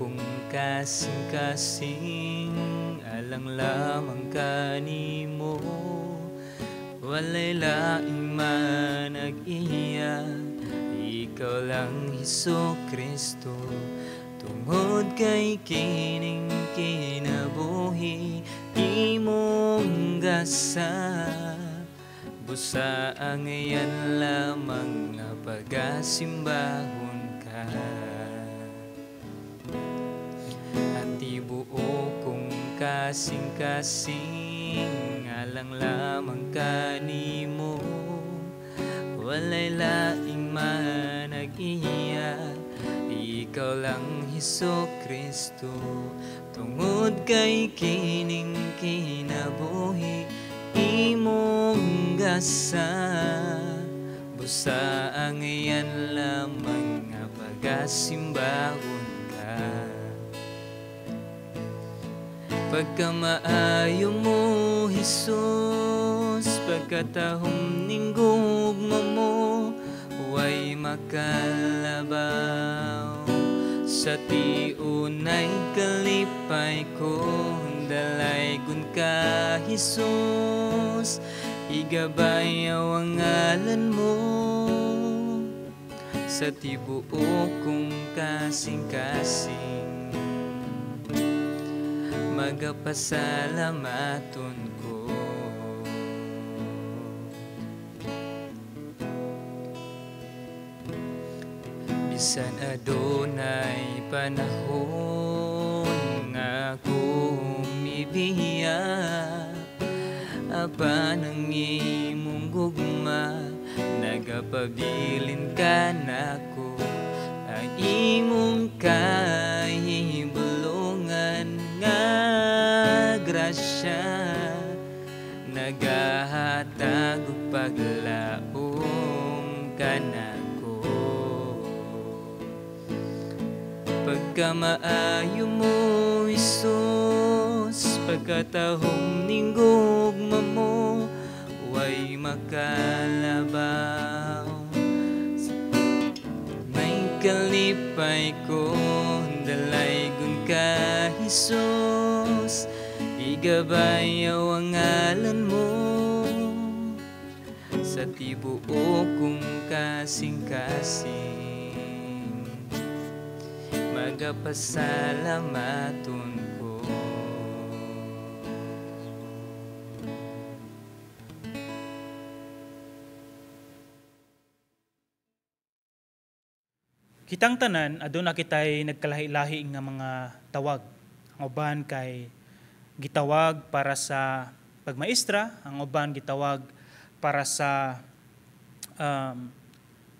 kong kasing-kasing alang lamang kanimo. Walay laing man nag-iya, ikaw lang, Hesus Kristo. Tungod kay kining kinabuhi imong gasa, busa ang iyan lamang nga pagasimbahon ka. At tibuo kong kasing-kasing alang lamang kanimo. Walay laing man nag-iya, ikaw lang, Hesus Kristo. Tungod kay kining kinabuhi imong gasa, busa ang iyan lamang nga pagasimbahon ka. Pagkamaayo mo, Hesus, pagkatahom ning gugma mo, way makalabaw. Sa tiunay kalipay ko, dalaygon ka, Hesus, igabayaw ang ngalan mo. Sa tibuok kong kasing-kasing, magapasalamaton ko. Bisan adunay panahon nga kumibiya, apan ang imong gugma nagapabilin ka nako. Ang imong kahibulungan nga grasya nagahatag og paglaom kanako. Pagkamaayo mo, Hesus, pagkatahom ning gugma mo, way makalabaw. May kalipay ko, dalaygon ka, Hesus, igabayaw ang ngalan mo. Sa tibuok kong kasing-kasing, magapasalamaton ko. Kitang tanan, aduna kitay nagkalahi-lahi nga mga tawag. Ang uban kay gitawag para sa pagmaestra, ang uban gitawag para sa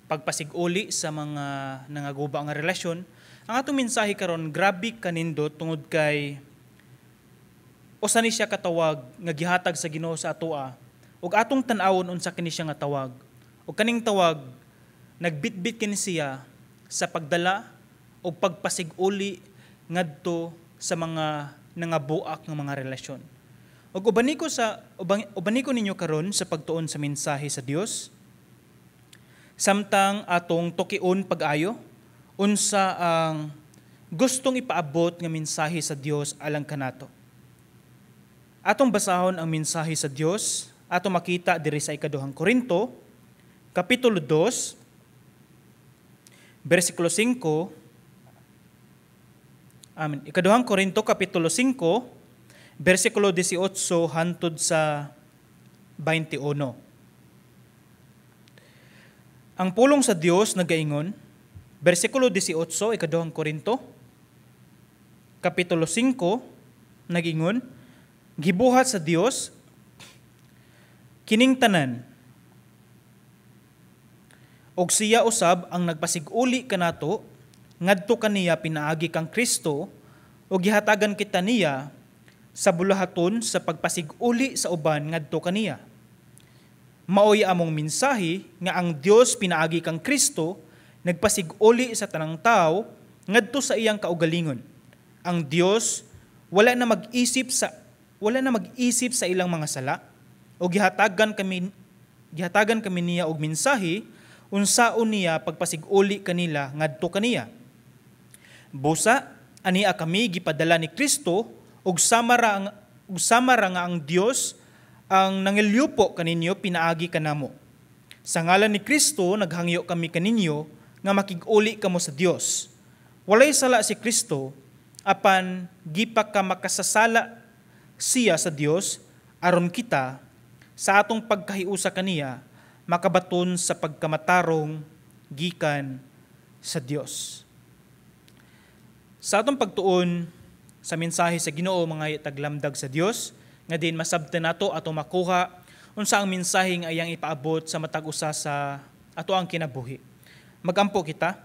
pagpasiguli sa mga nangaguba nga relasyon. Ang atong mensahe karon grabe kanindot tungod kay usa ni siya katawag nga gihatag sa Ginoo sa atoa ug atong tan-awon unsa kini siya nga tawag. Ug kaning tawag nagbitbit kini siya sa pagdala o pagpasiguli ngadto sa mga nangabuak nga mga relasyon. Ug uban ko ninyo karon sa pagtuon sa mensahe sa Dios. Samtang atong tukion pag-ayo unsa ang gustong ipaabot nga mensahe sa Dios alang kanato. Atong basahon ang mensahe sa Dios, atong makita diri sa ikaduhang Korinto, kapitulo 2, versikulo 5. Amen. Ikaduhang Korinto, kapitulo 5, versikulo 18 hantod sa 21. Ang pulong sa Dios nagaingon, versikulo 18, ikaduhang Korinto, kapitulo 5, nagingon, gibuhat sa Dios kining tanan, og siya usab ang nagpasiguli kanato ngadto kaniya pinaagi kang Kristo, ug gihatagan kita niya sa bulahaton sa pagpasiguli sa uban ngadto kaniya. Maoy among mensahe nga ang Dios pinaagi kang Kristo nagpasiguli sa tanang tao ngadto sa iyang kaugalingon. Ang Dios wala na mag-isip sa ilang mga sala, o gihatagan kami niya og mensahe unsaon niya pagpasiguli kanila ngadto kaniya. Busa Ania kami gipadala ni Kristo ug sama ra nga ang Dios ang nangilyupo kaninyo pinaagi kanamo. Sa ngalan ni Kristo naghangyo kami kaninyo nga makig-uli kamo sa Dios. Walay sala si Kristo, apan gipakamakasasala siya sa Dios aron kita sa atong pagkahiusa kaniya makabaton sa pagkamatarong gikan sa Dios. Sa atong pagtuon sa mensahe sa Ginoo, mga taglamdag sa Dios nga din masabtan nato ato makuha unsa ang mensahe nga iyang ipaabot sa matag usa sa ato ang kinabuhi. Magampo kita.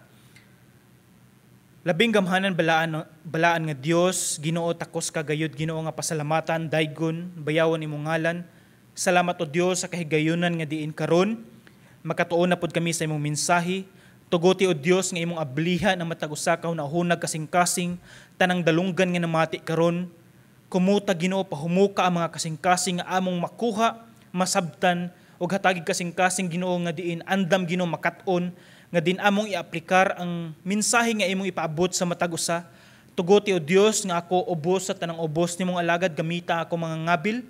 Labing gamhanan, balaan balaan nga Dios, Ginoo, takos kagayod, Ginoo, nga pasalamatan, daygon, bayawon imong ngalan. Salamat, o Dios, sa kahigayunan nga diin karon makatuon na pud kami sa imong mensahe. Tuguti, o Dios, nga imong ablihan ang matag usa ka hunahunag, kasing-kasing, tanang dalunggan nga namati karon. Kumuta, Ginoo, pahumuka ang mga kasing-kasing nga among makuha, masabtan ug hatagi kasing-kasing, Ginoo, nga diin andam, Ginoo, makat-on nga din among iaplikar ang mensahe nga imong ipaabot sa matag usa. Tuguti, o Dios, nga ako ubos sa tanang ubos nimong alagad, gamita ako mga ngabil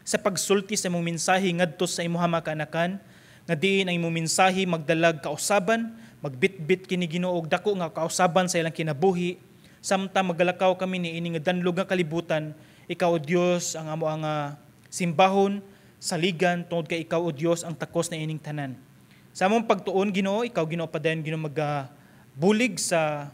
sa pagsulti sa imong mensahe ngadto sa imong mga kaanakan, nga diin ang imong mensahe magdalag kausaban, magbitbit kini, Ginoo, og dako nga kausaban sa ilang kinabuhi samtang magalakaw kami ni ini nga danlog nga kalibutan. Ikaw, O Dios, ang amo ang simbahon, saligan, tungod kay ikaw, O Dios, ang takos na ining tanan. Sa among pagtuon, Ginoo, ikaw, Ginoo, padayon, Ginoo, magabulig sa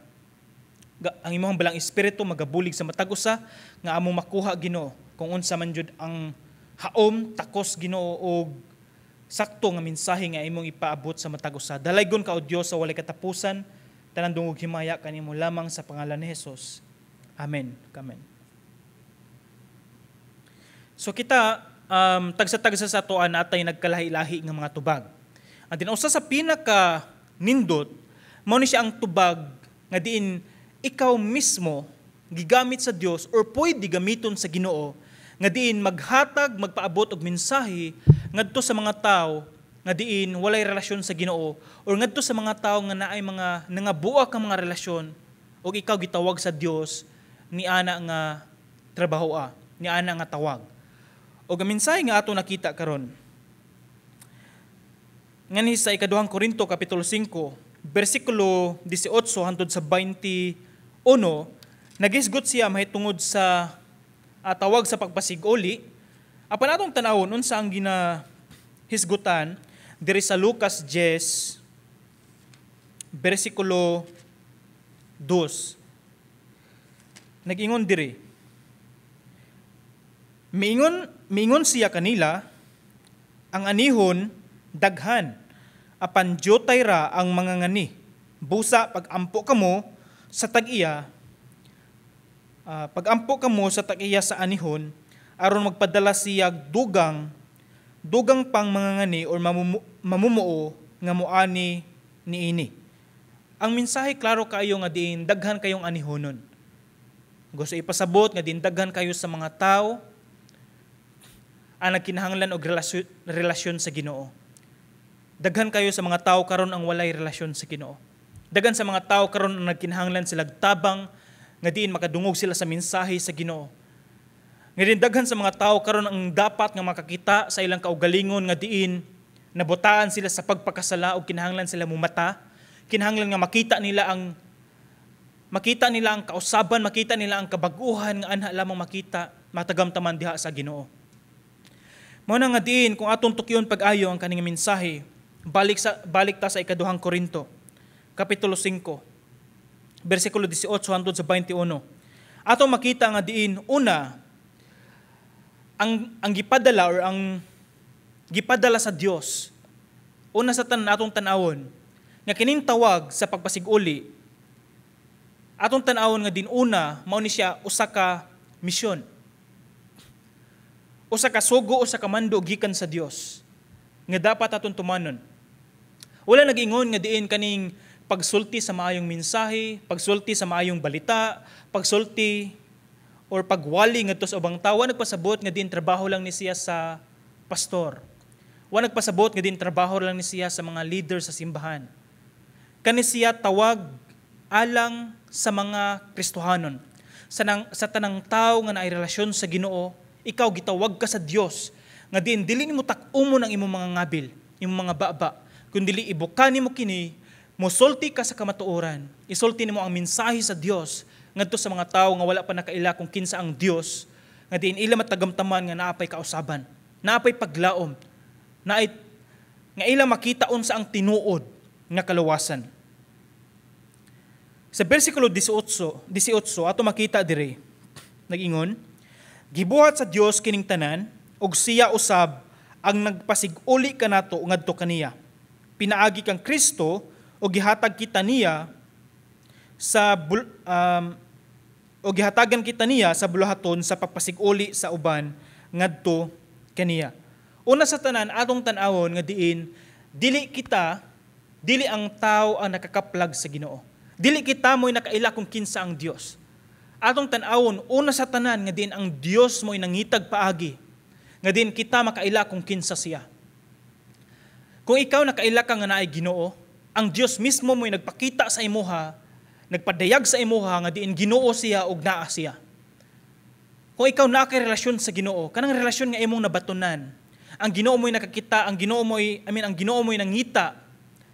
ang imong balang espiritu magabulig sa matag usa nga among makuha, Ginoo, kung unsa man jud ang haom, takos, Ginoo, og sakto nga mensahe nga imong ipaabot sa matag usa. Dalaygon ka, O Dios, sa walay katapusan. Tanan dungog, himaya kanimo lamang sa pangalan ni Jesus. Amen. Amen. So kita tagsa-tagsa sa atoan natay nagkalahi-lahi nga mga tubag. Ang din usa sa pinaka nindot mao ni siya ang tubag nga diin ikaw mismo gigamit sa Dios or pwede gamiton sa Ginoo nga diin maghatag, magpaabot og mensahe ngadto sa mga tao nga diin walay relasyon sa Ginoo or ngadto sa mga tao nga naay mga nangabuak ang mga relasyon, ug ikaw gitawag sa Dios ni ana nga trabaho, ni ana nga tawag. Og ang mensahe nga ato nakita karon ngani sa ikaduhang Korinto kapitulo 5 bersikulo 18 hangtod sa 21, nagisgot siya mahitungod sa tawag sa pagpasigoli. Apan atong tanawon unsa ang ginahisgutan diri sa Lucas 10 bersikulo 2. Nag-ingon diri, Miingon siya kanila, "Ang anihon daghan, apan diutay ra ang mga ngani. Busa pagampo kamo sa tag-iya, pagampo kamo sa tag-iya sa anihon aron magpadala siya dugang dugang pang mga ngani or mamumuo nga muani niini." Ang mensahe klaro kaayo nga diin daghan kayong anihonon. Gusto ipasabot nga diin daghan kayo sa mga tao ang nagkinahanglan og relasyon sa Ginoo. Daghan kayo sa mga tao karon ang walay relasyon sa Ginoo. Daghan sa mga tao karon ang nagkinahanglan sila tabang nga diin makadungog sila sa mensahe sa Ginoo. Nga diin daghan sa mga tao karon ang dapat nga makakita sa ilang kaugalingon nga diin nabutaan sila sa pagpakasala ug kinahanglan sila mumata, kinahanglan nga makita nila ang kausaban, makita nila ang kabaguhan nga anha lamang makita, matagamtaman diha sa Ginoo. Mao na nga diin kung atong tukyon pag-ayo ang kaning mensahe, balik ta sa ikaduhang Korinto, kapitulo 5, bersikulo 18 hangtod sa 21. Atong makita nga diin una ang gipadala or ang gipadala sa Dios. Una sa tanan, atong tan-awon nga kining tawag sa pagpasiguli, atong tan-awon nga din una mao ni siya usa ka misyon. Usa ka sugo, usa ka mando gikan sa Dios nga dapat aton tumanon. Wala nag-ingon nga diin kaning pagsulti sa maayong mensahe, pagsulti sa maayong balita, pagsulti or pagwali ngadto sa ubang tawo, nagpasabot nga diin trabaho lang ni siya sa pastor. Wa nagpasabot nga diin trabaho lang ni siya sa mga leader sa simbahan. Kani siya tawag alang sa mga Kristohanon. Sa tanang tao nga naay relasyon sa Ginoo, ikaw gitawag ka sa Dios nga diin dili nimo tak-umon ang imong mga ngabil, imong mga baba, kun dili ibuka nimo kini, mosulti ka sa kamatuoran. Isulti nimo ang mensahe sa Dios ngadto sa mga tawo nga wala pa nakaila kung kinsa ang Dios, nga diin ila matagamtaman nga naapay kausaban, naapay paglaom, naay nga ila makita unsa ang tinuod nga kaluwasan. Sa versikulo 18, 18 ato makita dire, nag-ingon, "Gibuhat sa Dios kining tanan ug siya usab ang nagpasig-uli kanato ngadto kaniya. Pinaagi kang Kristo ug gihatag kita niya sa o gihatagan kita niya sa buluhaton sa pagpasig-uli sa uban ngadto kaniya." Una sa tanan, atong tan-awon nga diin dili kita, dili ang tao ang nakakaplag sa Ginoo. Dili kita mo'y nakaila kung kinsa ang Dios. Atong tan-awon una sa tanan nga diin ang Dios mo'y nangitag paagi nga diin kita makaila kung kinsa siya. Kung ikaw nakaila ka nga naay Ginoo, ang Dios mismo mo'y nagpakita sa imuha, nagpadayag sa imuha nga diin Ginoo siya ug naa siya. Kung ikaw naa kay relasyon sa Ginoo, kanang relasyon nga imong nabatunan, ang Ginoo mo'y nakakita, ang Ginoo mo'y, I mean, ang Ginoo mo'y nangita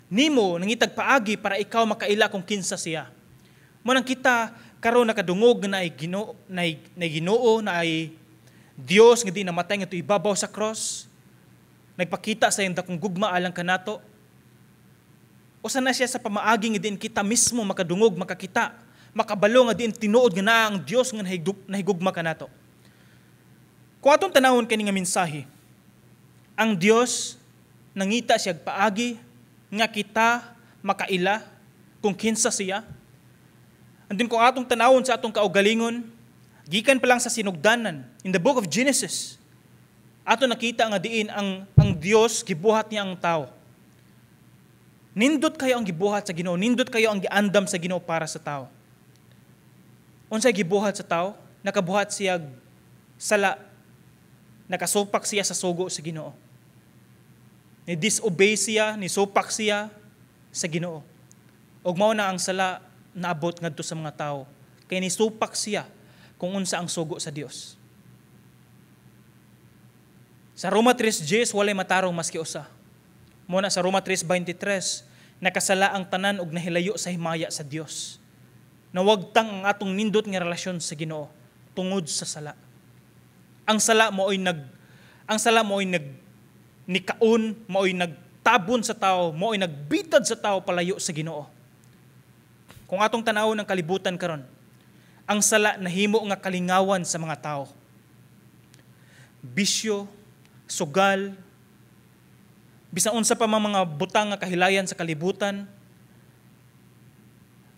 nimo, nangitag paagi para ikaw makaila kung kinsa siya. Mo nang kita karon nakadungog nga naay Ginoo, naay Ginoo, naay Dios nga di namatay nga ibabaw sa cross. Nagpakita sa iyang dakong gugma alang kanato. Usa na siya sa pamaagi nga diin kita mismo makadungog, makakita, makabalo nga diin tinuod nga naa ang Dios nga nahigugma kanato. Kung atong tanawon kani nga mensahe, ang Dios nangita siya paagi nga kita makaila kung kinsa siya. Andun kung atong tanawon sa atong kaugalingon, gikan pa lang sa sinugdanan, in the book of Genesis, ato nakita nga diin ang Dios gibuhat niya ang tao. Nindot kayo ang gibuhat sa Ginoo, nindot kayo ang giandam sa Ginoo para sa tao. Unsay gibuhat sa tao? Nakabuhat siya sala, nakasupak siya sa sugo sa Ginoo. Ni disobey siya, ni supak siya sa Ginoo. Ug mao na ang sala naabot ngadto sa mga tao. Kay nisupak siya kung unsa ang sugo sa Dios. Sa Roma 3:10, walay matarong maski usa. Mo na sa Roma 3:23, nakasala ang tanan ug nahilayo sa himaya sa Dios. Nawagtang ang atong nindot nga relasyon sa Ginoo tungod sa sala. Ang sala mo'y nag nikaon, mao'y nagtabon sa tao, mao'y nagbitad sa tao palayo sa Ginoo. Kung atong tanawon ang kalibutan karon, ang sala nahimo nga kalingawan sa mga tao. Bisyo, sugal, bisan unsa pa man mga butang nga kahilayan sa kalibutan,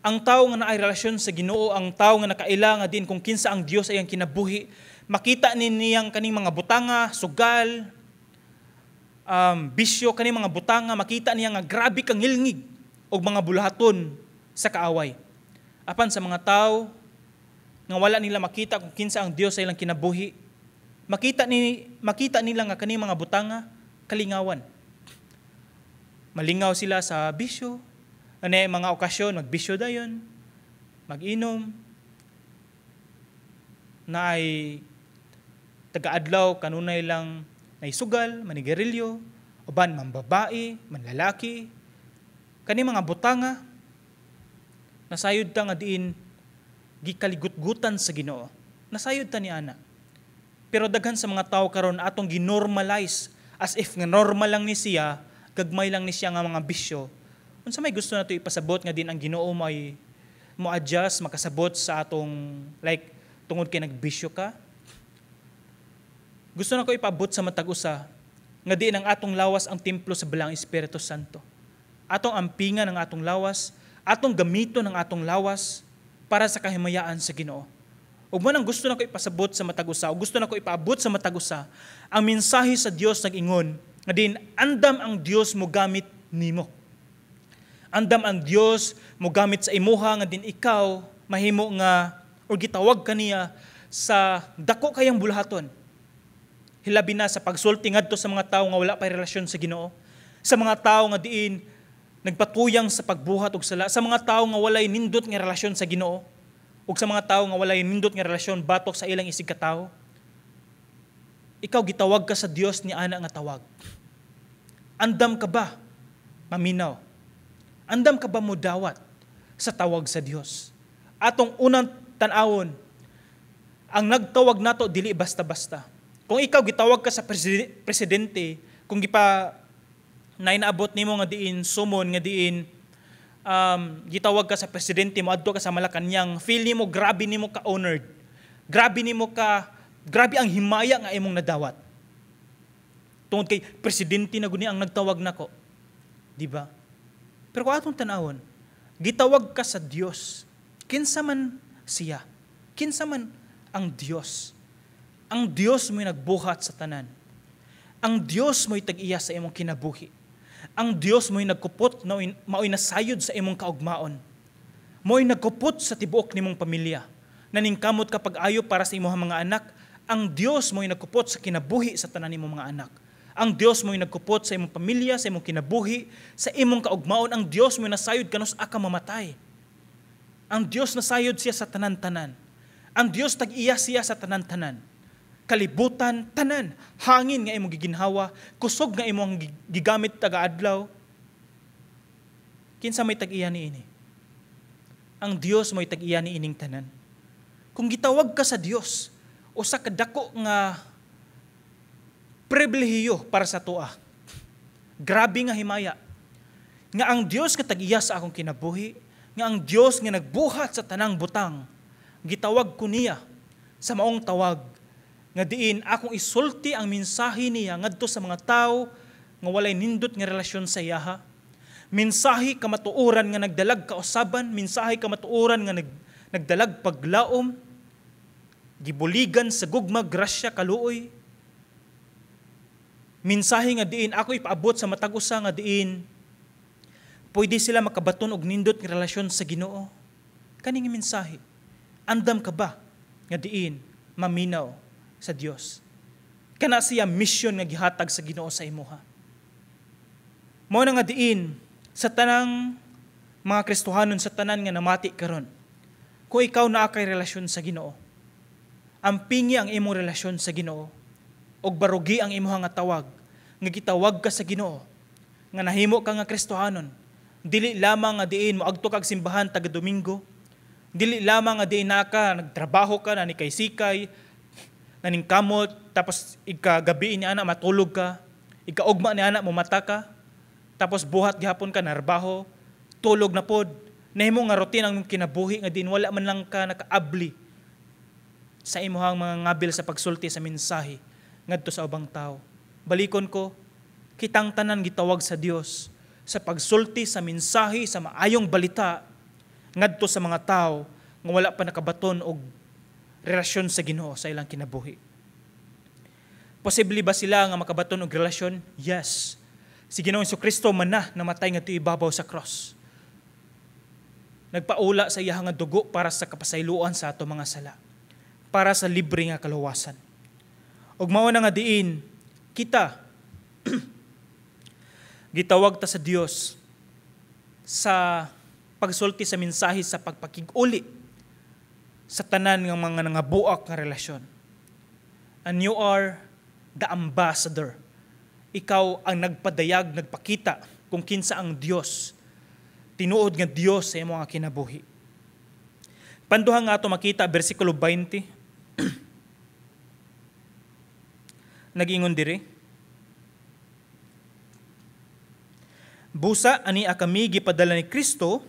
ang tao nga naay relasyon sa Ginoo, ang tao nga nakaila nga din kung kinsa ang Dios ay ang kinabuhi, makita ni niyang kaning mga butanga, sugal, bisyo, kaning mga butanga, makita niya nga grabe kang ngilngig og mga bulahaton sa kaaway. Apan sa mga tao nga wala nila makita kung kinsa ang Dios sa ilang kinabuhi, makita nila nga kaning mga butanga kalingawan. Malingaw sila sa bisyo. Ano mga okasyon, magbisyo dayon, mag-inom, na ay taga-adlaw, kanunay lang naisugal, manigarilyo, uban mambabae, manlalaki, kani mga butanga, nasayod ta nga diin gikaligutgutan sa Ginoo. Nasayod ta ni ana. Pero daghan sa mga tao karon atong ginormalize as if nga normal lang ni siya, gagmay lang ni siya nga mga bisyo. Unsa may gusto nato ipasabot nga din ang Ginoo may mo adjust, makasabot sa atong like tungod kay nagbisyo ka? Gusto na ko ipabot sa matag usa nga diin ang atong lawas ang templo sa Balaang Espiritu Santo. Atong ampingan ang atong lawas, atong gamiton ang atong lawas para sa kahimayaan sa Ginoo. Ug man ang gusto nako ipasabot sa matag usa, ug gusto nako ipaabot sa matag usa, ang mensahe sa Dios nag-ingon nga diin andam ang Dios mo gamit nimo. Andam ang Dios mo gamit sa imuha nga din ikaw mahimo nga or gitawag kaniya sa dako kayang bulahaton. Hilabi na sa pagsulti ngadto sa mga tawo nga wala pa relasyon sa Ginoo, sa mga tawo nga diin nagpatuyang sa pagbuhat og sala, sa mga tawo nga walay nindot nga relasyon sa Ginoo ug sa mga tawo nga walay nindot nga relasyon batok sa ilang isig katawo. Ikaw, gitawag ka sa Dios ni ana nga tawag. Andam ka ba maminaw? Andam ka ba modawat sa tawag sa Dios? Atong unang tan-awon, ang nagtawag nato dili basta-basta. Kung ikaw gitawag ka sa presidente, kung gipa nainaabot nimo nga diin sumon nga diin gitawag ka sa presidente, moadto ka sa Malacanang, feel nimo grabe nimo ka honored. Grabe ang himaya nga imong nadawat. Tungod kay presidente na guni ang nagtawag nako. Di ba? Pero kung atong tan-awon, gitawag ka sa Dios. Kinsa man siya? Kinsa man ang Dios? Ang Dios mo'y nagbuhat sa tanan. Ang Dios mo'y tag-iya sa imong kinabuhi. Ang Dios mo'y nagkupot na mao'y nasayod sa imong kaugmaon. Mo'y nagkupot sa tibuok nimong pamilya. Naningkamot ka pag-ayo para sa imong mga anak. Ang Dios mo'y nagkupot sa kinabuhi sa tanan nimong mga anak. Ang Dios mo'y nagkupot sa imong pamilya, sa imong kinabuhi, sa imong kaugmaon. Ang Dios mo'y nasayod kanus aka mamatay. Ang Dios nasayod siya sa tanan-tanan. Ang Dios tag-iya siya sa tanan-tanan. Kalibutan, tanan, hangin nga imong giginhawa, kusog nga imong gigamit taga-adlaw. Kinsa may tag-iya niini? Ang Dios mo'y tag-iya niining tanan. Kung gitawag ka sa Dios, usa ka dako nga pribilehiyo para sa atoa. Grabe nga himaya. Nga ang Dios nga tag-iya sa akong kinabuhi, nga ang Dios nga nagbuhat sa tanang butang, gitawag ko niya sa maong tawag nga diin akong isulti ang mensahe niya ngadto sa mga tawo nga walay nindot nga relasyon sa iyaha. Mensahe kamatuoran nga nagdalag kausaban, mensahe kamatuoran nga nagdalag paglaom, gibuligan sa gugma, grasya, kaluoy. Mensahe nga diin ako ipaabot sa matag usa nga diin pwede sila makabaton og nindot nga relasyon sa Ginoo. Kaning mensahe, andam ka ba nga diin maminaw sa Dios? Kana siya mission nga gihatag sa Ginoo sa imuha. Mao na nga diin sa tanang mga Kristohanon, sa tanan nga namati karon, kung ikaw naa kay relasyon sa Ginoo, ampingi ang imong relasyon sa Ginoo og barugi ang imuha nga tawag nga gitawag ka sa Ginoo, nga nahimo ka nga Kristohanon. Dili lamang nga diin moadto kag simbahan taga Domingo, dili lamang nga diin na ka nagtrabaho ka na ni kay sikay naningkamot, tapos ikagabi ni ana matulog ka, ikaugma ni ana momata ka, tapos buhat gihapon ka narbaho, tulog na pod. Nahimo nga routine ang kinabuhi nga din wala man lang ka nakaabli sa imuhang mga ngabil sa pagsulti sa mensahe ngadto sa ubang tao. Balikon ko, kitang tanan gitawag sa Dios sa pagsulti sa mensahe sa maayong balita ngadto sa mga tao nga wala pa nakabaton og relasyon sa Ginoo sa ilang kinabuhi. Posible ba sila nga makabaton og relasyon? Yes. Si Ginoong Kristo man na namatay ngadto ibabaw sa cross. Nagpaula sa iyang nga dugo para sa kapasayloan sa ato mga sala, para sa libre nga kaluwasan. Ug mao na nga diin kita gitawag ta sa Dios sa pagsulti sa mensahe sa pagpakig-uli sa tanan nga mga nangabuak nga relasyon. And you are the ambassador. Ikaw ang nagpadayag, nagpakita kung kinsa ang Dios. Tinuod nga Dios sa imong kinabuhi. Panduha nga ato makita bersikulo 20. Nag-ingon diri. Busa ani kami gipadala ni Kristo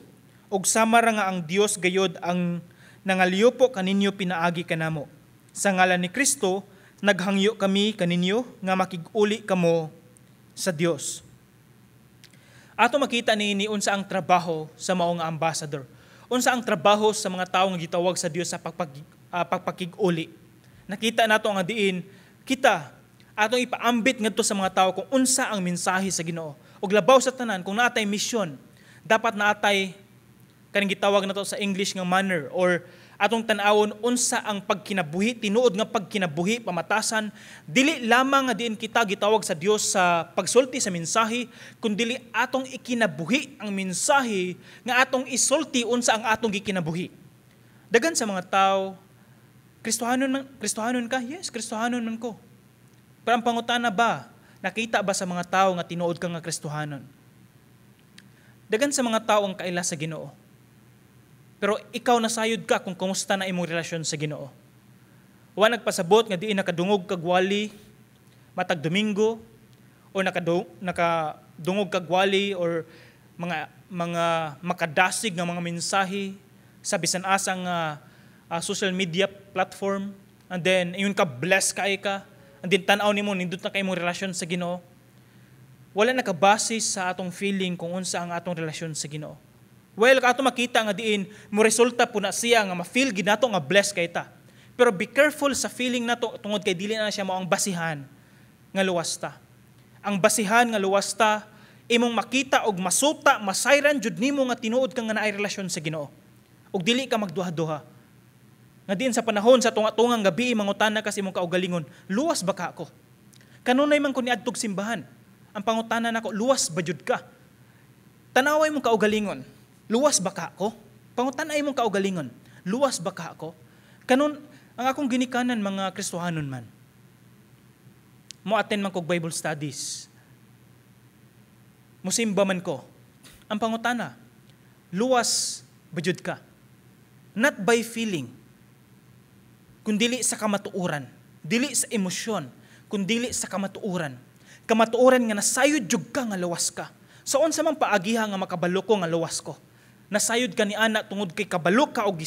ug sama ra nga ang Dios gayod ang nangaliupo kaninyo pinaagi kanamo. Sa ngalan ni Kristo naghangyo kami kaninyo nga makig-uli kamo sa Dios. Ato makita niini unsa ang trabaho sa mao nga ambassador. Unsa ang trabaho sa mga tawo nga gitawag sa Dios sa pagpakig-uli. Nakita nato nga diin kita atong ipaambit ngadto sa mga tawo kung unsa ang mensahe sa Ginoo. Ug labaw sa tanan, kung naatay misyon, dapat naatay kaning gitawag nato sa English nga manner or Atong tan-awon unsa ang pagkinabuhi, tinuod nga pagkinabuhi, pamatasan, dili lamang nga diin kita gitawag sa Dios sa pagsulti sa mensahe, kundili atong ikinabuhi ang mensahe nga atong isulti unsa ang atong gikinabuhi. Daghan sa mga tao, "Kristohanon man, Kristohanon ka?" "Yes, Kristohanon man ko." Pero ang pangutana ba, nakita ba sa mga tao nga tinuod ka nga Kristohanon? Daghan sa mga tao ang kaila sa Ginoo. Pero ikaw, nasayod ka kung kumusta na imong relasyon sa Ginoo. Wa nagpasabot nga diin nakadungog kag wali matag Domingo o nakadungog kag wali or mga makadasig nga mga mensahe sa bisan asa nga social media platform, and then ingon ka, bless kay ka, and then tan-aw nimo, nindot na kay imong relasyon sa Ginoo. Wala nakabase sa atong feeling kung unsa ang atong relasyon sa Ginoo. Well, ato makita nga diin mo resulta po na siya nga ma-feel gid nato nga bless kay ta. Pero be careful sa feeling nato tungod kay dili na siya mao ang basihan nga luwas ta. Ang basihan nga luwas ta, imong makita og masuta, masayran jud nimo nga tinuod ka nga naay relasyon sa Ginoo. Ug dili ka magduha-duha. Nga diin sa panahon sa tunga-tungang gabi, mangutana ka sa imong kaugalingon, "Luwas ba ka ako? Kanunay man ko niadtog simbahan." Ang pangutana nako, luwas ba jud ka? Tanaway imong kaugalingon, "Luwas ba ka ako?" Pangutana imong kaugalingon, "Luwas ba ka ako?" Kanon, ang akong ginikanan mga Kristohanon man. Mo attend man kog Bible studies. Musimba man ko. Ang pangutana, luwas ba jud ka? Not by feeling, kundili sa kamatuoran. Dili sa emosyon, kundili sa kamatuoran. Kamatuoran nga nasayod jud ka nga luwas ka. Sa unsa man paagiha nga makabalo ko nga luwas ko? Nasayod ka ni ana tungod kay kabalo ka og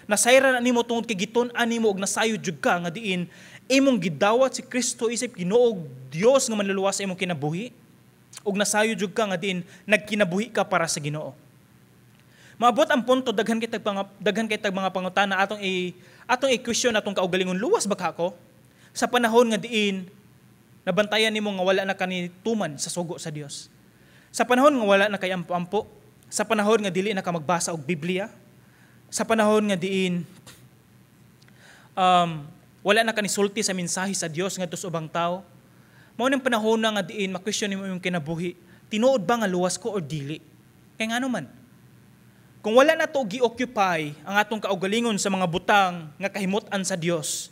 nasayran na nimo tungod kay gitun-an nimo og nasayod jud ka nga diin imong gidawat si Kristo isip Ginoo ug Dios nga manluluwas sa imong kinabuhi, ug nasayod jud ka nga diin nagkinabuhi ka para sa Ginoo. Maabot ang punto, daghan kay tag mga pangutana atong i-question atong kaugalingon, "Luwas ba ka ako?" Sa panahon nga diin nabantayan nimo nga wala na kani tuman sa sugo sa Dios. Sa panahon nga wala na kay ampo-ampo, sa panahon nga dili na ka magbasa og Biblia, sa panahon nga diin wala na ka nisulti sa mensahe sa Dios ngadto sa ubang tao, mao ning panahon na nga diin ma-question nimo imong kinabuhi, "Tinuod ba nga luwas ko or dili?" Kay ngano man, kung wala na to gi-occupy ang atong kaugalingon sa mga butang nga kahimut-an sa Dios,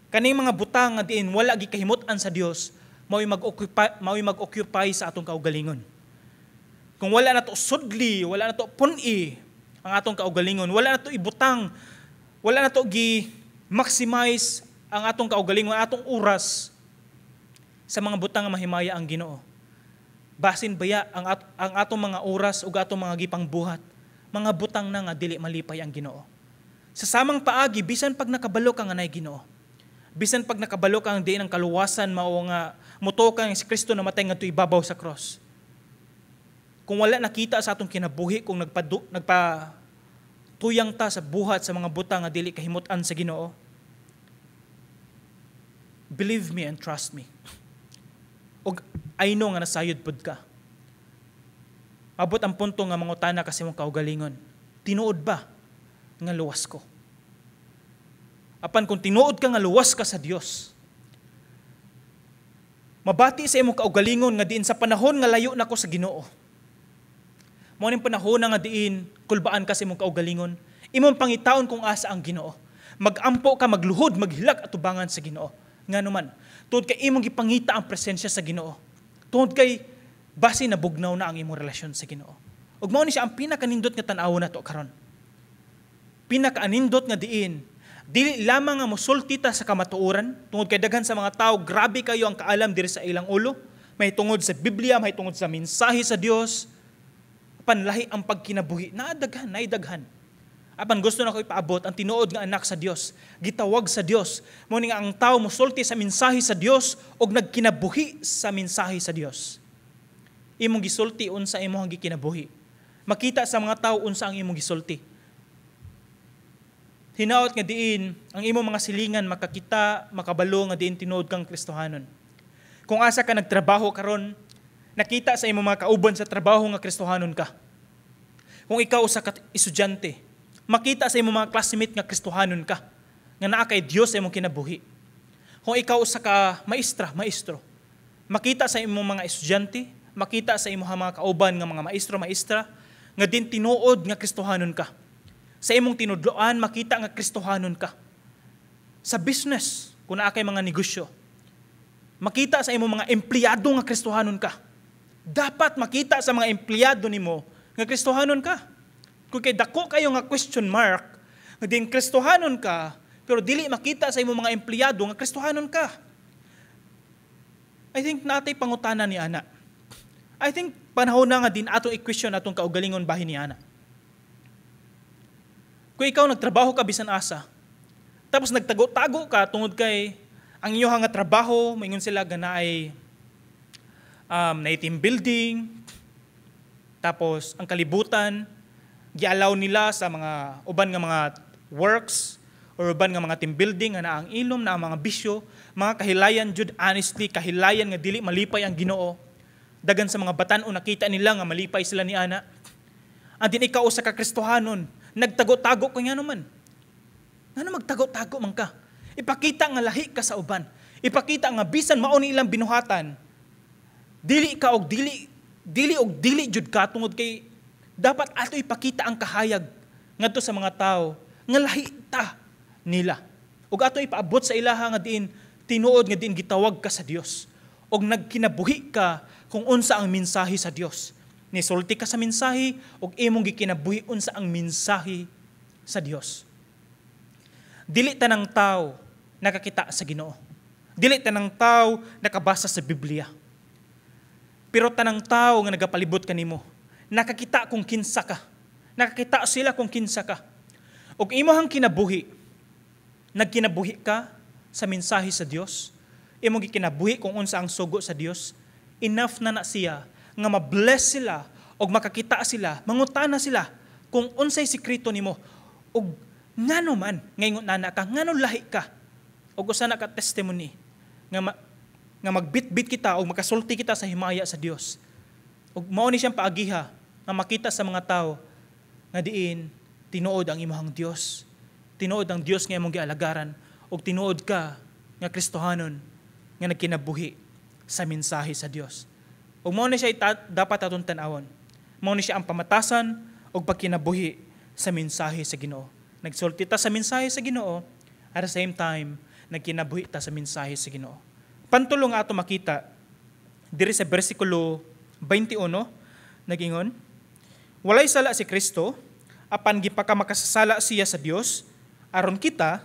kaning mga butang nga diin wala gikahimut-an sa Dios, mao'y mag-occupy sa atong kaugalingon. Kung wala na to sudli, wala na to pun-i ang atong kaugalingon, wala na to ibutang, wala na to gi maximize ang atong kaugalingon, ang atong oras sa mga butang nga mahimaya ang Ginoo. Basin baya ang atong mga oras ug atong mga gipangbuhat, mga butang na nga dili malipay ang Ginoo. Sa samang paagi, bisan pag nakabalo ka nga naay Ginoo, bisan pag nakabalo ka ang diin ang kaluwasan mao nga mutuo ka nga si Kristo namatay ngadto ibabaw sa cross. Kung wala nakita sa atong kinabuhi, kung nagpa tuyang ta sa buhat sa mga butang nga dili kahimut-an sa Ginoo, believe me and trust me. Og I know nga nasayod pud ka. Abot ang punto nga mangutana kasi mong kaugalingon, "Tinuod ba nga luwas ko?" Apan kung tinuod ka nga luwas ka sa Dios, mabati sa imong kaugalingon nga diin sa panahon nga layo nako sa Ginoo, mao ning panahon nga diin kulbaan ka sa imong kaugalingon, imong pangitaon kung asa ang Ginoo. Magampo ka, magluhod, maghilak atubangan sa Ginoo. Ngano man, tungod kay imong gipangita ang presensya sa Ginoo. Tungod kay basi nabugnaw na ang imong relasyon sa Ginoo. Ug mao ni siya ang pinakanindot nga tan-awon nato karon. Pinakaanindot nga diin dili lamang nga mosulti ta sa kamatuoran, tungod kay daghan sa mga tao, grabe kayo ang kaalam diri sa ilang ulo, may tungod sa Biblia, may tungod sa mensahe sa Dios, panlahi ang pagkinabuhi. Naadaghan, naidaghan. Apan gusto na ko ipaabot ang tinuod nga anak sa Dios, gitawag sa Dios. Mao ni nga ang tao mosulti sa mensahe sa Dios og nagkinabuhi sa mensahe sa Dios. Imong gisulti unsa imong gikinabuhi. Makita sa mga tao unsa ang imong gisulti. Hinaot nga diin ang imong mga silingan makakita, makabalo nga diin tinuod kang Kristohanon. Kung asa ka nagtrabaho karon, nakita sa imong mga kauban sa trabaho nga Kristohanon ka. Kung ikaw usa ka estudyante, Makita sa imong mga classmate nga Kristohanon ka, nga naa kay Dios sa imong kinabuhi. Kung ikaw usa ka maestra, maestro, makita sa imong mga estudyante, makita sa imong mga kauban nga mga maestro, maestra, nga din tinuod nga Kristohanon ka. Sa imong tinudloan, makita nga Kristohanon ka. Sa business, kung naa kay mga negosyo, makita sa imong mga empleyado nga Kristohanon ka. Dapat makita sa mga empleyado nimo nga Kristohanon ka. Kung kay dako kayo nga question mark, nga din Kristohanon ka, pero dili makita sa imong mga empleyado nga Kristohanon ka. I think natay pangutana ni ana. I think panahon na nga din atong i-question atong kaugalingon bahin ni ana. Kung ikaw nagtrabaho ka bisan asa, tapos nagtago-tago ka tungod kay ang inyong nga trabaho, maingon sila nga naay na team building, tapos ang kalibutan, gialaw nila sa mga uban nga mga works or uban nga mga team building nga naa ang ilom, na ang mga bisyo, mga kahilayan jud, honestly, kahilayan nga dili malipay ang Ginoo. Dagan sa mga batan-o nakita nila nga malipay sila ni ana. And din ikaw usa ka Kristohanon, nagtago-tago ka nga naman. Ngano magtago-tago man ka? Ipakita nga lahi ka sa uban. Ipakita nga bisan mao ni ilang binuhatan, dili ka og dili dili og dili jud ka, tungod kay dapat ato ipakita ang kahayag ngadto sa mga tao nga lahi ta nila. Ug ato ipaabot sa ilaha nga diin tinuod nga diin gitawag ka sa Dios og nagkinabuhi ka kung unsa ang mensahe sa Dios. Nisulti ka sa mensahe ug imong gikinabuhi unsa ang mensahe sa Dios. Dili tanang tao nakakita sa Ginoo. Dili tanang tao nakabasa sa Biblia. Pero tanang tao nga nagapalibot kanimo, nakakita kung kinsa ka. Nakakita sila kung kinsa ka. Ug imong kinabuhi, nagkinabuhi ka sa mensahe sa Dios, imong gikinabuhi kung unsa ang sugo sa Dios, enough na na siya nga ma-bless sila og makakita sila, mangutana sila kung unsay sekreto nimo ug ngano man ngayon nana ka, ngano lahi ka. Ug usa na ka testimony nga nga magbitbit kita o makasulti kita sa himaya sa Dios. Ug mao ni siyang paagiha nga makita sa mga tao nga diin tinuod ang imong Dios. Tinuod ang Dios nga imong gialagaran ug tinuod ka nga Kristohanon nga nagkinabuhi sa mensahe sa Dios. Ug mao ni siya dapat atong tan-awon. Mao ni siya ang pamatasan ug pagkinabuhi sa mensahe sa Ginoo. Nagsulti ta sa mensahe sa Ginoo, at the same time nagkinabuhi ta sa mensahe sa Ginoo. Pantulong ato makita diri sa bersikulo 21, nagingon, "Walay sala si Kristo, apan gipakamakasasala siya sa Dios aron kita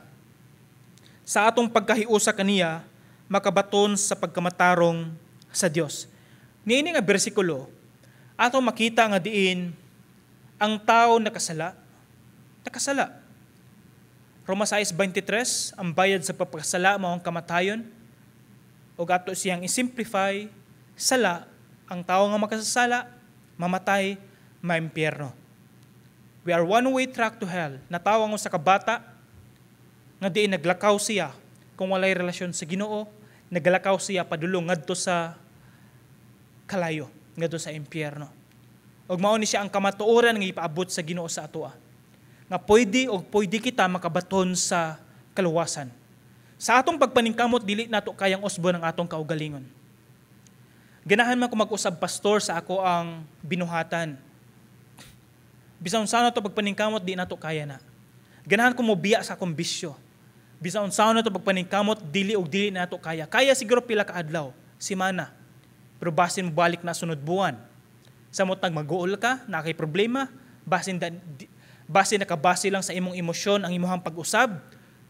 sa atong pagkahiusa kaniya makabaton sa pagkamatarong sa Dios." Niini nga bersikulo, ato makita nga diin ang tao nakasala, nakasala. Roma 6:23, ang bayad sa pagpakasala mao ang kamatayon. Ug ato siyang i-simplify, sala, ang tao nga makasasala, mamatay, maimpyerno. We are one-way track to hell. Natawa ang usa ka bata nga diin naglakaw siya kung walay relasyon sa Ginoo, naglakaw siya padulong ngadto sa kalayo, ngadto sa impyerno. Ug mao ni siya ang kamatuoran nga ipaabot sa Ginoo sa atoa. Nga pwede og pwede kita makabaton sa kaluwasan. Sa atong pagpaningkamot, dili nato kayang usbon ang atong kaugalingon. Ganahan man ko mag-usab, pastor, sa ako ang binuhatan. Bisan unsa nato pagpaningkamot, di nato kaya na. Ganahan ko mobiya sa akong bisyo. Bisan unsa nato pagpaningkamot, dili og dili nato kaya. Kaya siguro pila ka adlaw, simana. Pero basin mo balik na sunod buwan. Samot nag mag-uol ka, na kay problema, basin nakabase lang sa imong emosyon ang imong pag-usab.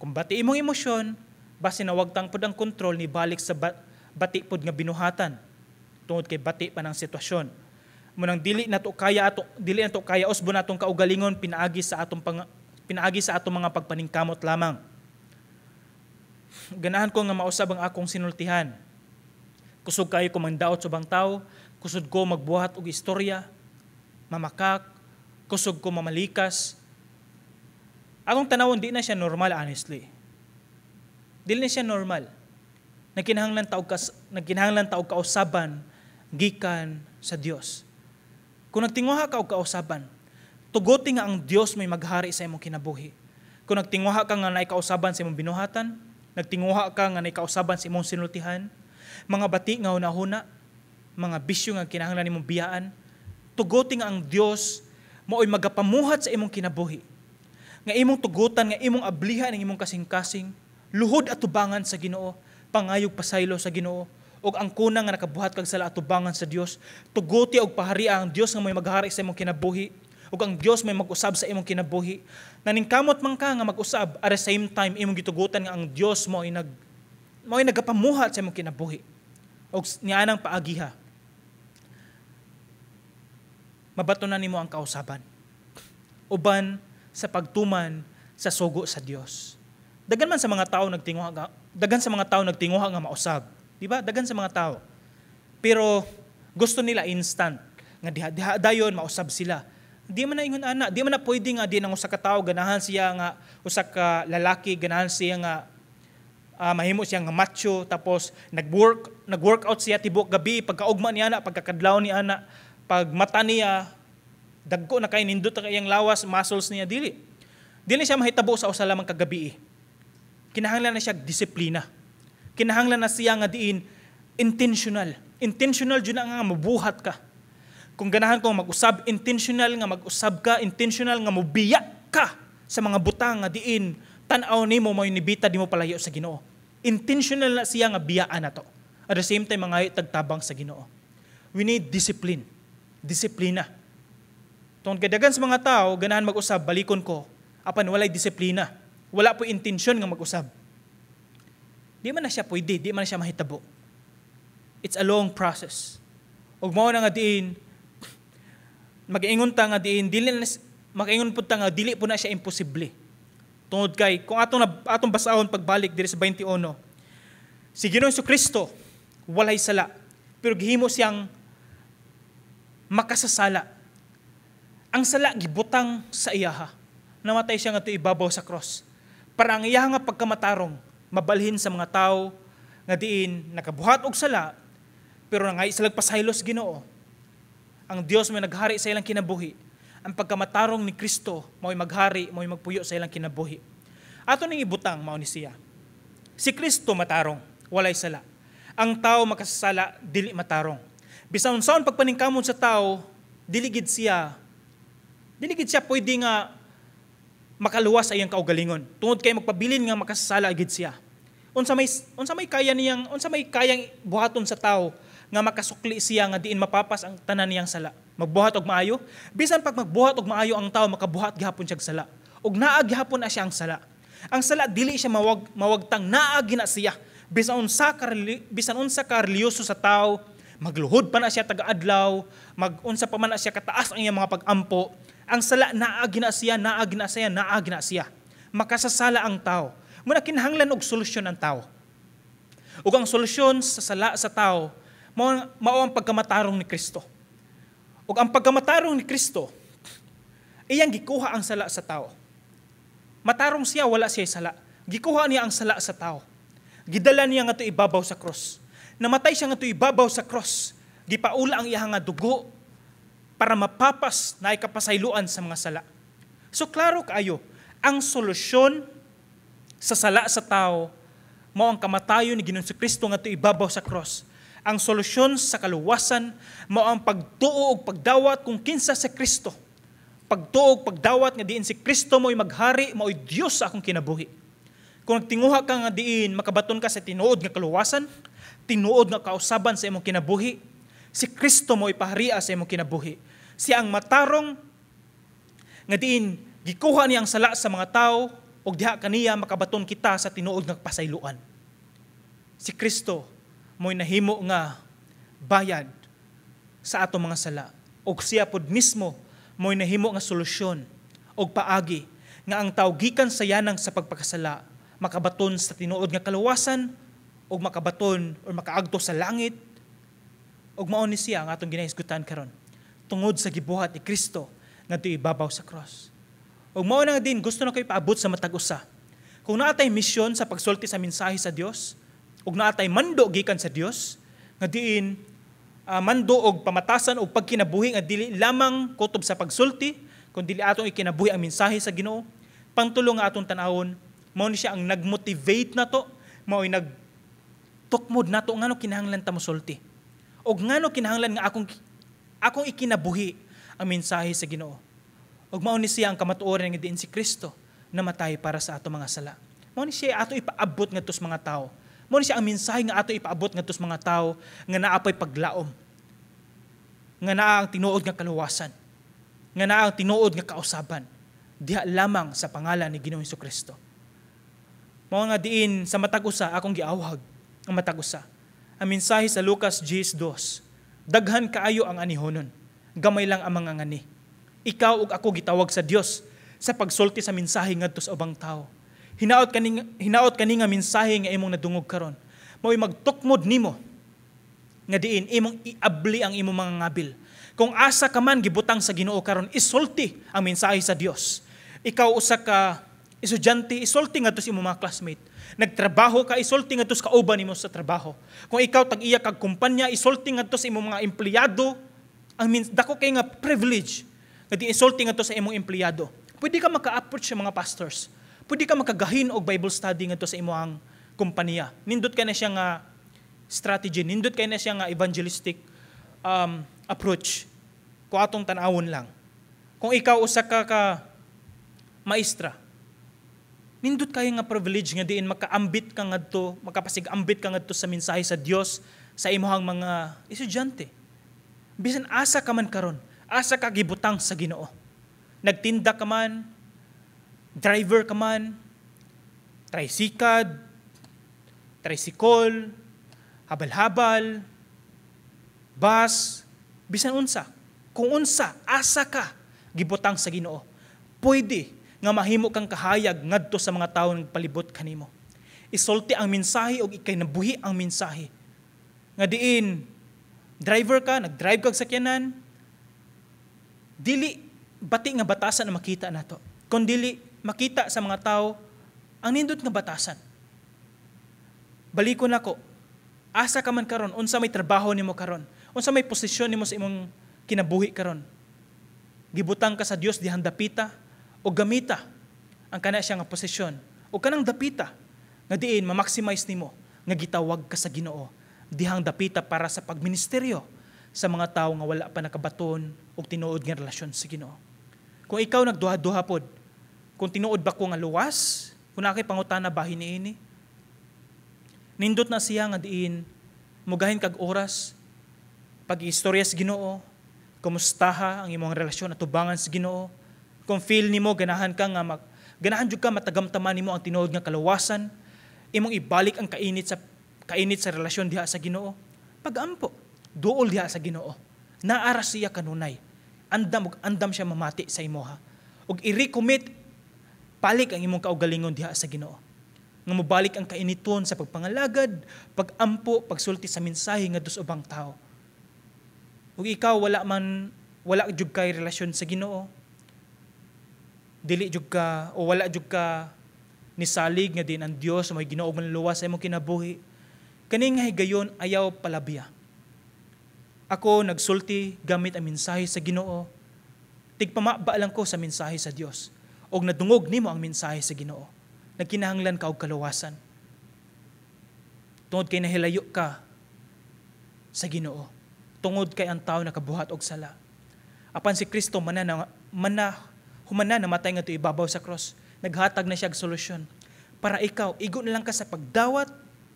Kung bati imong emosyon, basin nawagtang pud ang kontrol, ni balik sa bati pud nga binuhatan. Tungod kay bati pa ng sitwasyon. Munang dili na to kaya usbon atong kaugalingon pinaagi sa atong mga pagpaningkamot lamang. Ganahan ko nga mausab ang akong sinultihan. Kusog kayo ko mandaot sa ubang tao, kusog ko magbuhat og istorya, mamakak, kusog ko mamalikas. Akong tanawon, di na siya normal, honestly. Dili na siya normal. Nagkinahanglan ta og kausaban gikan sa Dios. Kung nagtinguha ka og kausaban, Tuguti nga ang Dios may maghari sa imong kinabuhi. Kung nagtinguha ka nga naay kausaban sa imong binuhatan, nagtinguha ka nga naay kausaban sa imong sinultihan, mga bati nga hunahuna, mga bisyo nga kinahanglan nimong biyaan, tuguti nga ang Dios mao'y magapamuhat sa imong kinabuhi. Nga imong tugutan, nga imong ablihan ang imong kasing-kasing, luhod atubangan sa Ginoo, pangayog pasaylo sa Ginoo, ug ang kunang nga nakabuhat kag sala atubangan sa Dios, tuguti og paharia ang Dios nga may maghari sa imong kinabuhi, ug ang Dios may mag-usab sa imong kinabuhi. Naningkamot man ka nga mag-usab, at the same time imong gitugutan nga ang Dios mo ay nagapamuhat sa imong kinabuhi. Og nianang paagiha, mabatunan nimo ang kausaban uban sa pagtuman sa sugo sa Dios. Daghan sa mga tao nagtinguha nga mausab, di ba? Daghan sa mga tao. Pero gusto nila instant nga diha diha dayon mausab sila. Di man na ingon ana, di man na pwede nga di nang usa ka tawo ganahan siya nga usa ka lalaki, ganahan siya nga mahimo siya nga macho, tapos nag-workout siya tibok gabi, pagkaugma niya ana, pagkakadlaw ni ana, pag mata niya dagko na kay, nindot na kay lawas, muscles niya. Dili dili siya mahitabo sa usa lamang ka gabi. Kinahanglan na siya disiplina, kinahanglan na siya nga diin intentional, intentional jud na nga mabuhat ka. Kung ganahan kong mag-usab, intentional nga mag-usab ka, intentional nga mobiya ka sa mga butang nga diin tan-aw nimo mo'y nibita di mo palayo sa Ginoo. Intentional na siya nga biyaan na to. At the same time, mga tagtabang sa Ginoo. We need discipline. Disiplina. Tungod kay daghan sa mga tao, ganahan mag-usab, balikon ko, apan walay disiplina. Wala po intensyon nga mag-usab. Di man na siya pwede, di man na siya mahitabo. It's a long process. Ug mao na nga diin mag-ingon ta nga diin dili na, makaingon pud ta nga dili po na siya imposible. Tungod kay kung atong basahon pagbalik diri sa 21, si Ginoong Kristo walay sala, pero gihimo siyang makasasala. Ang sala gibutang sa iyaha. Namatay siya ngadto ibabaw sa cross. Para ang iyaha nga pagkamatarong mabalhin sa mga tao nga diin nakabuhat og sala pero nangay sila pasaylo sa Ginoo. Ang Dios may naghari sa ilang kinabuhi. Ang pagkamatarong ni Kristo mao'y maghari, mao'y magpuyo sa ilang kinabuhi. Ato ning ibutang, mao ni siya. Si Kristo matarong, walay sala. Ang tao makasasala, dili matarong. Bisan unsaon pagpaningkamot sa tao, dili gid siya pwede nga makaluwas sa iyang kaugalingon. Tungod kay magpabilin nga makasasala gid siya. Unsa may kayang buhaton sa tao nga makasukli siya nga diin mapapas ang tanan niyang sala? Magbuhat og maayo? Bisan pag magbuhat og maayo ang tao, makabuhat gihapon siya sala. Ug naa gihapon na siya ang sala. Ang sala dili siya mawagtang, naa gina siya. Bisan unsa ka relihiyoso sa tao, magluhod pa na siya taga-adlaw, magunsa pa man na siya kataas ang iyang mga pag-ampo, ang sala naa gina siya, naa gina siya, naa gina siya. Makasasala ang tao. Muna kinahanglan og solusyon ang tao. Ug ang solusyon sa sala sa tao mao ang pagkamatarong ni Kristo. Ug ang pagkamatarong ni Kristo, iyang gikuha ang sala sa tao. Matarong siya, wala siya sala. Gikuha niya ang sala sa tao. Gidala niya ngadto ibabaw sa cross. Namatay siya ngadto ibabaw sa cross. Gipaula ang iyang nga dugo para mapapas na ikapasayloan sa mga sala. So klaro kaayo, ang solusyon sa sala sa tao mao ang kamatayon ni Ginoong Kristo ngadto ibabaw sa cross. Ang solusyon sa kaluwasan mao ang pagtuo ug pagdawat kung kinsa si Kristo. Pagtuo ug pagdawat nga diin si Kristo mo'y maghari, mo'y Dios sa akong kinabuhi. Kung nagtinguha ka nga diin makabaton ka sa tinuod nga kaluwasan, tinuod nga kausaban sa imong kinabuhi, si Kristo mo'y paharia sa imong kinabuhi. Siya ang matarong nga diin gikuha niya ang sala sa mga tao ug diha kaniya makabaton kita sa tinuod nga pasayloan. Si Kristo mo'y nahimo nga bayad sa atong mga sala ug siya pod mismo mo'y nahimo nga solusyon ug paagi nga ang tao gikan sa yanang sa pagpakasala makabaton sa tinuod nga kaluwasan ug makabaton or makaagto sa langit, ug mao ni siya ang atong ginahisgutan karon tungod sa gibuhat ni Kristo ngadto ibabaw sa cross. Ug mao na nga din gusto na ko ipaabot sa matag usa. Kung naa tay misyon sa pagsulti sa mensahe sa Dios ug naa tay mando gikan sa Dios nga diin mando og pamatasan og pagkinabuhi nga dili lamang kutob sa pagsulti, Kung dili atong ikinabuhi ang mensahe sa Ginoo. Pangtulo nga atong tan-awon, mao ni siya ang nagmotivate nato, mao'y nagtukmod nato ngano kinahanglan ta mosulti. Og ngano kinahanglan nga akong ikinabuhi ang mensahe sa Ginoo. Og mao ni siya ang kamatuoran nga diin si Kristo namatay para sa ato mga sala. Mao ni siya ato ipaabot ngadto sa mga tawo. Mao ni siya ang mensahe nga ato ipaabot ngadto sa mga tawo nga naa pay paglaom. Nga naa ang tinuod nga kaluwasan. Nga naa ang tinuod nga kausaban diha lamang sa pangalan ni Ginoong Kristo. Mao nga diin sa matag usa akong giawhag ang matag usa. Ang mensahe sa Lucas 10:2. Daghan kaayo ang anihonon, gamay lang ang mga ngani. Ikaw ug ako gitawag sa Dios sa pagsulti sa mensahe ngadto sa ubang tawo. Hinaot kani nga mensahe nga imong nadungog karon mao'y magtukmod nimo nga diin imong iabli ang imong mga ngabil. Kung asa ka man gibutang sa Ginoo karon, isulti ang mensahe sa Dios. Ikaw usa ka estudyante, isulti ngadto sa imong mga classmate. Nagtrabaho ka, isulti ngadto sa kauban nimo sa trabaho. Kung ikaw tag-iya kag kumpanya, isulti ngadto sa imong mga empleyado. Dako kay nga privilege nga di isulti ngadto sa imong empleyado. Pwede ka maka-approach sa mga pastors. Pwede ka makagahin og Bible study ngadto sa imong kumpanya. Nindot kay na siya nga strategy, nindot kay na siya nga evangelistic approach. Kung atong tan-awon lang. Kung ikaw usa ka maestra, nindot kayo nga privilege nga diin makaambit ka ngadto, makapasig-ambit ka ngadto sa mensahe sa Dios sa imong mga estudyante. Bisan asa ka man karon, asa ka gibutang sa Ginoo. Nagtinda ka man, driver ka man, trisikad, tricycle, habal-habal, bus, bisan unsa. Kung unsa, asa ka gibutang sa Ginoo. Pwede nga mahimo kang kahayag ngadto sa mga tawo nagpalibot kanimo. Isulti ang mensahe og ikinabuhi ang mensahe. Nga diin driver ka, nag-drive kag sakyanan, dili bati nga batasan ang makita nato. Kung dili makita sa mga tao ang nindot nga batasan. Balikon nako. Asa ka man karon, unsa may trabaho nimo karon, unsa may posisyon nimo sa imong kinabuhi karon. Gibutang ka sa Dios dihang dapita o gamita ang kana siya nga posisyon o kanang dapita nga diin ma-maximize nimo nga gitawag ka sa Ginoo dihang dapita para sa pagministeryo sa mga tawo nga wala pa nakabaton og tinuod nga relasyon sa Ginoo. Kung ikaw nagduha-duha pod, kung tinuod ba ko nga luwas, kung naa kay pangutana bahin niini, nindot na siya nga diin mugahin kag oras pag-istorya sa Ginoo, kumustaha ang imong relasyon atubangan sa Ginoo. Kung feel nimo ganahan jud ka matagamtaman nimo ang tinuod nga kaluwasan, imong ibalik ang kainit sa relasyon diha sa Ginoo. Pagampo, duol diha sa Ginoo. Naara siya kanunay. Andam ug andam siya mamati sa imoha. Ug i-recommit balik ang imong kaugalingon diha sa Ginoo. Nga mobalik ang kainiton sa pagpangalagad, pagampo, pagsulti sa mensahe ngadto sa ubang tao. Ug ikaw wala jud kay relasyon sa Ginoo. Dili jud ka o wala jud ka nisalig nga din ang Dios may Ginoo manluwas sa imong kinabuhi. Kani nga higayon, ayaw palabya. Ako nagsulti gamit ang mensahe sa Ginoo. Tigpamaba lang ko sa mensahe sa Dios. Og nadungog nimo ang mensahe sa Ginoo. Nagkinahanglan ka og kaluwasan. Tungod kay nahilayo ka sa Ginoo. Tungod kay ang tao nakabuhat og sala. Apan si Kristo mana humana namatay ngadto ibabaw sa cross. Naghatag na siya og solusyon para ikaw igo na lang ka sa pagdawat,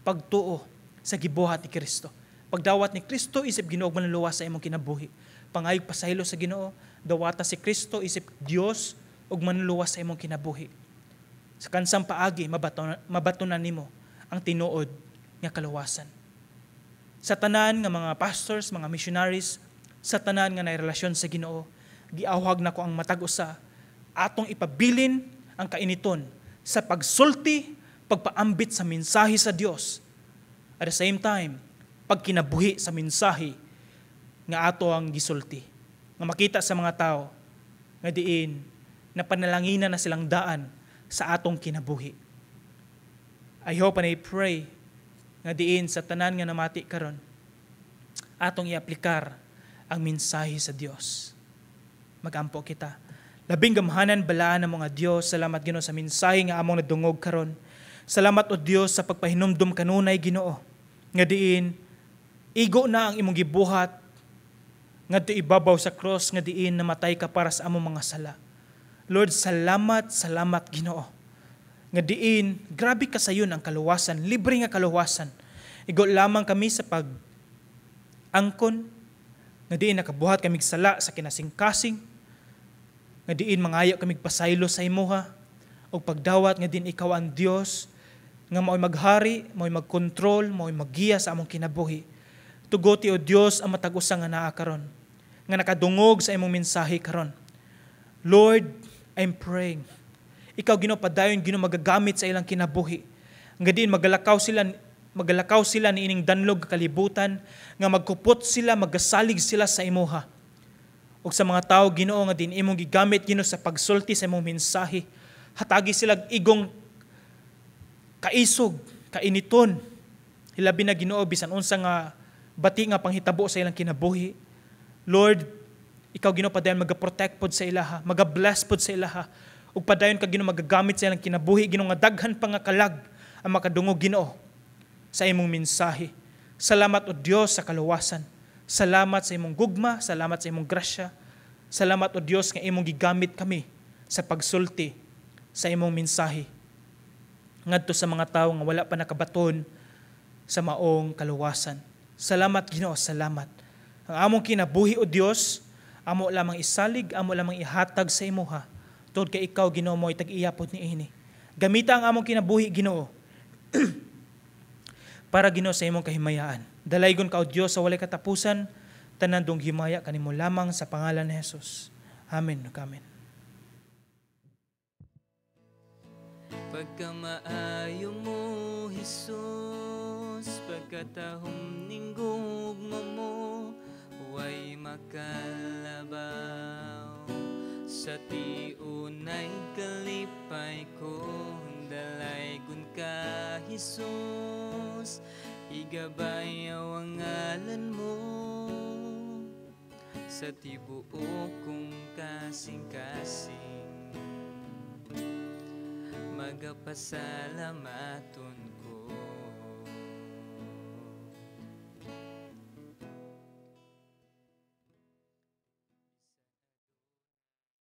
pagtuo sa gibuhat ni Kristo. Pagdawat ni Kristo isip Ginoo manluluwas sa imong kinabuhi. Pangayog pasaylo sa Ginoo, dawata si Kristo isip Dios ug manluluwas sa imong kinabuhi. Sa kansang paagi mabatonan nimo ang tinuod nga kaluwasan. Sa tanan nga mga pastors, mga missionaries, sa tanan nga narelasyon sa Ginoo, giawhag nako ang matag usa atong ipabilin ang kainiton sa pagsulti, pagpaambit sa mensahe sa Dios. At the same time, pagkinabuhi sa mensahe nga ato ang gisulti. Nga makita sa mga tao nga diin na panalanginan na silang daan sa atong kinabuhi. I hope and I pray nga diin sa tanan nga namati karon atong iaplikar ang mensahe sa Dios. Magampo kita. Labing gamhanan, balaan ng mga Dios, salamat, Ginoo, sa mensahe nga among nadungog karon. Salamat, o Dios, sa pagpahinumdum kanunay, Ginoo, nga diin igo na ang imong gibuhat ngadto ibabaw sa cross, nga diin namatay ka para sa among mga sala. Lord, salamat, salamat, Ginoo. Nga diin grabe kasayon ang kaluwasan, libre nga kaluwasan. Igo lamang kami sa pag angkon nga diin nakabuhat kami sala sa kinasingkasing, nga diin mangayo kami pasaylo sa imuha ug pagdawat nga diin ikaw ang Dios nga mao'y maghari, mao'y magkontrol, mao'y maggiya sa among kinabuhi. Tugoti, o Dios, ang matag usa nga naa karon nga nakadungog sa imong mensahe karon. Lord, I'm praying. Ikaw, Ginoo, padayon, Ginoo, magagamit sa ilang kinabuhi. Nga diin magalakaw sila niining danlog kalibutan nga magkupot sila, magasalig sila sa imuha. Ug sa mga tawo, Ginoo, nga din imong gigamit, Ginoo, sa pagsulti sa imong mensahe, hatagi sila igong kaisog, kainiton. Hilabi na, Ginoo, bisan unsa nga bati nga panghitabo sa ilang kinabuhi. Lord, ikaw, Ginoo, padayon magaprotect pod sa ilaha, maga-bless pod sa ilaha. Ug padayon ka, Ginoo, magagamit sa ilang kinabuhi, Ginoo, nga daghan pa nga kalag ang makadungog, Ginoo, sa imong mensahe. Salamat, O Dios, sa kaluwasan. Salamat sa imong gugma, salamat sa imong grasya. Salamat, O Dios, nga imong gigamit kami sa pagsulti sa imong mensahe ngadto sa mga tawo nga wala pa nakabaton sa maong kaluwasan. Salamat, Ginoo, salamat. Ang among kinabuhi, O Dios, amo lamang isalig, amo lamang ihatag sa imuha. Tungod kay ikaw, Ginoo, mo'y tag-iya pod niini. Gamita ang among kinabuhi, Ginoo, para, Ginoo, sa imong kahimayaan. Dalaygon ka, O Dios, sa walay katapusan, tanan dong himaya kanimo lamang sa pangalan ni Jesus. Amen. Amen. Pagkamaayo mo, Jesus, pagkatahom ning gugma mo, way makalabaw. Sa tiunay kalipay ko, dalaygon ka, Jesus, igabayaw ang ngalan mo. Sa tibuok kong kasing-kasing, magapasalamaton.